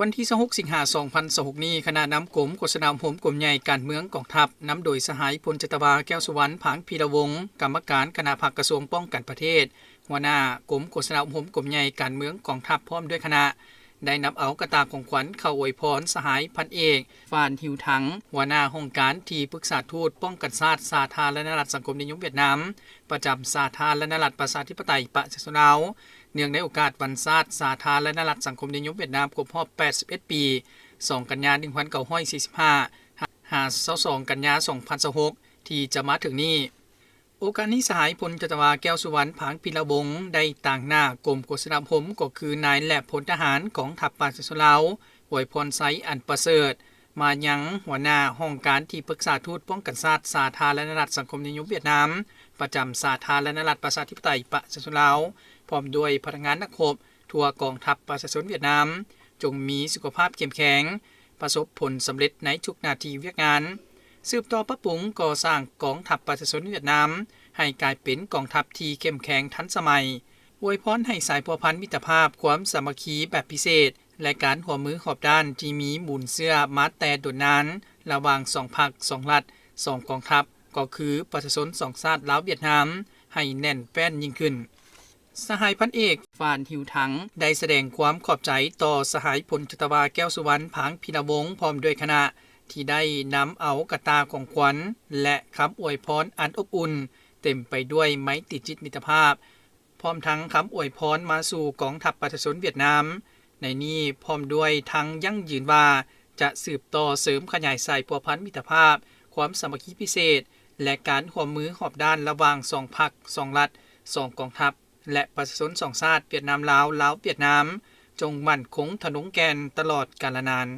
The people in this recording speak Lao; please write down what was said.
ວັນທີຊາວຫົກ ສິງຫາ ສອງພັນຊາວຫົກນີ້, ຄະນະນຳກົມໂຄສະນາອົບຮົມກົມໃຫຍ່ການເມືອງກອງທັບ ນຳໂດຍສະຫາຍ ພົນຈັດຕະວາ ແກ້ວສຸວັນ ຜາງພີລະວົງ, ກຳມະການຄະນະພັກກະຊວງປ້ອງກັນປະເທດ, ຫົວໜ້າກົມໂຄສະນາອົບຮົມກົມໃຫຍ່ການເມືອງກອງທັບ ພ້ອມດ້ວຍຄະນະ ໄດ້ນຳເອົາກະຕ່າຂອງຂວັນເຂົ້າອວຍພອນສະຫາຍ ພັນເອກ ຟານ ຫິວທັງ, ຫົວໜ້າຫ້ອງການທີ່ປຶກສາທູດປ້ອງກັນຊາດ ສາທາລະນະລັດສັງຄົມນິຍົມຫວຽດນາມ ປະຈຳສາທາລະນະລັດປະຊາທິປະໄຕປະຊາຊົນລາວ, ເນື່ອງໃນໂອກາດວັນຊາດສາທາລະນະລັດສັງຄົມນິຍົມຫວຽດນາມຄົບຮອບ ແປດສິບເອັດ ປີ, ສອງ ກັນຍາ ໜຶ່ງພັນເກົ້າຮ້ອຍສີ່ສິບຫ້າ ຫາ ຊາວສອງ ກັນຍາ ສອງພັນຊາວຫົກ ທີ່ຈະມາເຖິງນີ້. ໂອກາດນີ້ ສະຫາຍ ພົນຈັດຕະວາ ແກ້ວສຸວັນ ຜາງພີລະວົງ ໄດ້ຕາງໜ້າກົມໂຄສະນາອົບຮົມ ກໍຄືນາຍ ແລະ ພົນທະຫານກອງທັບປະຊາຊົນລາວ ອວຍພອນໄຊອັນປະເສີດ ມາຍັງຫົວໜ້າຫ້ອງການທີ່ປຶກສາທູດປ້ອງກັນຊາດ ສາທາລະນະລັດສັງຄົມນິຍົມຫວຽດນາມ ປະຈຳສາທາລະນະລັດປະຊາທິປະໄຕປະຊາຊົນລາວ ພ້ອມດ້ວຍພະນັກງານນັກຮົບທົ່ວກອງທັບປະຊາຊົນຫວຽດນາມ ຈົ່ງມີສຸຂະພາບເຂັ້ມແຂງ, ປະສົບຜົນສຳເລັດໃນທຸກໜ້າທີ່ວຽກງານ, ສືບຕໍ່ປັບປຸງກໍ່ສ້າງກອງທັບປະຊາຊົນຫວຽດນາມ ໃຫ້ກາຍເປັນກອງທັບທີ່ເຂັ້ມແຂງທັນສະໄໝ, ອວຍພອນໃຫ້ສາຍພົວພັນມິດຕະພາບ, ຄວາມສາມັກຄີແບບພິເສດ ແລະ ການຮ່ວມມືຮອບດ້ານທີ່ມີມູນເຊື້ອມາແຕ່ດົນນານ ລະຫວ່າງສອງພັກ, ສອງລັດ, ສອງກອງທັບ ກໍຄືປະຊາຊົນສອງຊາດລາວຫວຽດນາມ ໃຫ້ແໜ້ນແຟ້ນຍິ່ງຂຶ້ນ. ສະຫາຍ ພັນເອກ ຟານ ຫິວທັງ ໄດ້ສະແດງຄວາມຂອບໃຈຕໍ່ສະຫາຍ ພົນຈັດຕະວາ ແກ້ວສຸວັນ ຜາງພີລະວົງ ພ້ອມດ້ວຍຄະນະ ທີ່ໄດ້ນຳເອົາກະຕ່າຂອງຂວັນ ແລະ ຄຳອວຍພອນອັນອົບອຸ່ນ ເຕັມໄປດ້ວຍໄມຕີຈິດມິດຕະພາບ ພ້ອມທັງຄຳອວຍພອນມາສູ່ກອງທັບປະຊາຊົນຫວຽດນາມ. ໃນນີ້ພ້ອມດ້ວຍທັງຢັ້ງຢືນວ່າ ຈະສືບຕໍ່ເສີມຂະຫຍາຍສາຍພົວພັນມິດຕະພາບ, ຄວາມສາມັກຄີພິເສດ ແລະ ການຮ່ວມມືຮອບດ້ານລະຫວ່າງສອງພັກ, ສອງລັດ, ສອງກອງທັບ ແລະ ປະຊາຊົນສອງຊາດ ຫວຽດນາມ-ລາວ, ລາວ-ຫວຽດນາມ ຈົ່ງໝັ້ນຄົງທະນົງແກ່ນຕະຫຼອດການລະນານ.